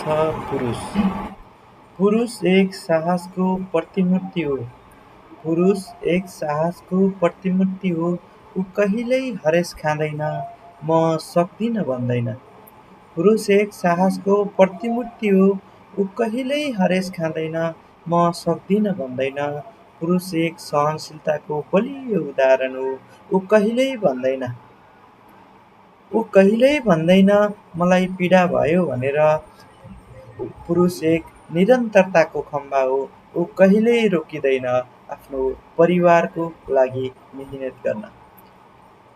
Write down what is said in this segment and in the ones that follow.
पुरुष। पुरुष एक साहसको प्रतिमूर्ति हो। पुरुष एक साहसको प्रतिमूर्ति हो। ऊ कहिल्यै हरेस खाँदैन, म सक्दिन भन्दैन। पुरुष एक साहसको प्रतिमूर्ति हो। ऊ कहिल्यै हरेस खाँदैन, म सक्दिन भन्दैन। पुरुष एक सहनशीलताको बलियो उदाहरण हो। ऊ कहिल्यै भन्दैन मलाई पीडा भयो भनेर। पुरुष एक निरन्तरताको खम्बा हो। ऊ कहिल्यै रोकिँदैन आफ्नो परिवारको लागि मेहनत गर्न।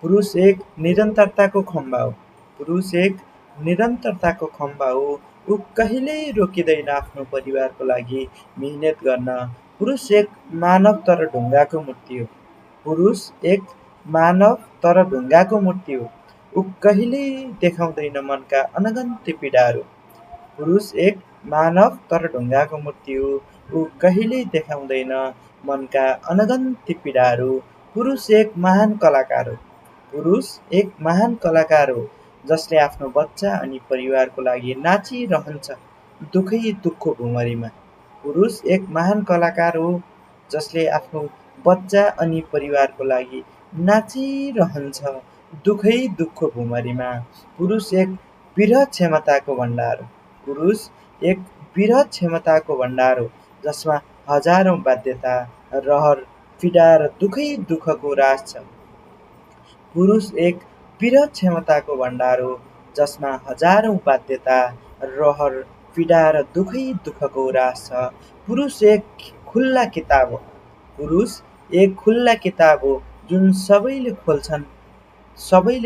पुरुष एक निरन्तरताको खम्बा हो। पुरुष एक निरन्तरताको खम्बा हो। ऊ कहिल्यै रोकिँदैन आफ्नो परिवारको लागि मेहनत गर्न। पुरुष एक मानव तर ढुङ्गाको मूर्ति हो। पुरुष एक मानव तर ढुङ्गाको मूर्ति हो। ऊ कहिल्यै देखाउँदैन मनका अनगन्ती पीडाहरू। पुरुष एक मानव तर ढुङ्गाको मूर्ति हो। ऊ कहिल्यै देखाउँदैन मनका अनगन्ती पीडाहरू। पुरुष एक महान कलाकार हो। पुरुष एक महान कलाकार हो जसले आफ्नो बच्चा अनि परिवारको लागि नाचिरहन्छ दुःखै दुःखको भुमरीमा। पुरुष एक महान कलाकार हो जसले आफ्नो बच्चा अनि परिवारको लागि नाचिरहन्छ दुःखै दुःखको भुमरीमा। पुरुष एक वृहत क्षमताको भण्डार हो। पुरुष एक वृहत क्षमताको भण्डार हो जसमा हजारौँ बाध्यता, रहर, पीडा र दुःखै दुःखको रास छ। पुरुष एक वृहत क्षमताको भण्डार हो जसमा हजारौँ बाध्यता, रहर, पीडा र दुःखै दुःखको रास छ। पुरुष एक खुल्ला किताब हो। पुरुष एक खुल्ला किताब हो जुन सबैले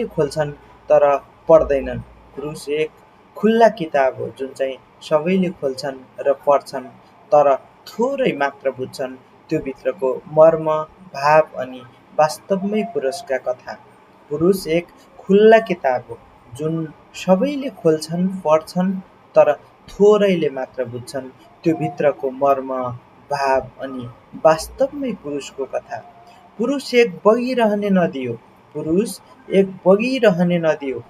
खोल्छन् तर पढ्दैनन्। पुरुष एक खुल्ला किताब हो जुन चाहिँ सबैले खोल्छन् र पढ्छन् तर थोरै मात्र बुझ्छन् त्यो भित्रको मर्म, भाव अनि वास्तवमै पुरुषका कथा। पुरुष एक खुल्ला किताब हो जुन सबैले खोल्छन् पढ्छन् तर थोरैले मात्र बुझ्छन् त्यो भित्रको मर्म, भाव अनि वास्तवमै पुरुषको कथा। पुरुष एक बगिरहने नदी हो। पुरुष एक बगिरहने नदी हो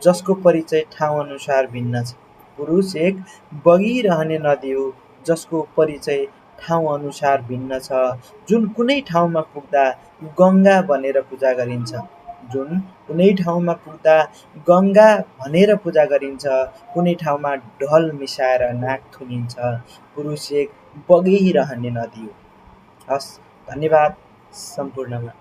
जसको परिचय ठाउँअनुसार भिन्न छ। पुरुष एक बगिरहने नदी हो जसको परिचय ठाउँअनुसार भिन्न छ। जुन कुनै ठाउँमा पुग्दा गङ्गा भनेर पूजा गरिन्छ। जुन कुनै ठाउँमा पुग्दा गङ्गा भनेर पूजा गरिन्छ। कुनै ठाउँमा ढल मिसाएर नाक थुनिन्छ। पुरुष एक बगिरहने नदी हो। हस्, धन्यवाद सम्पूर्णमा।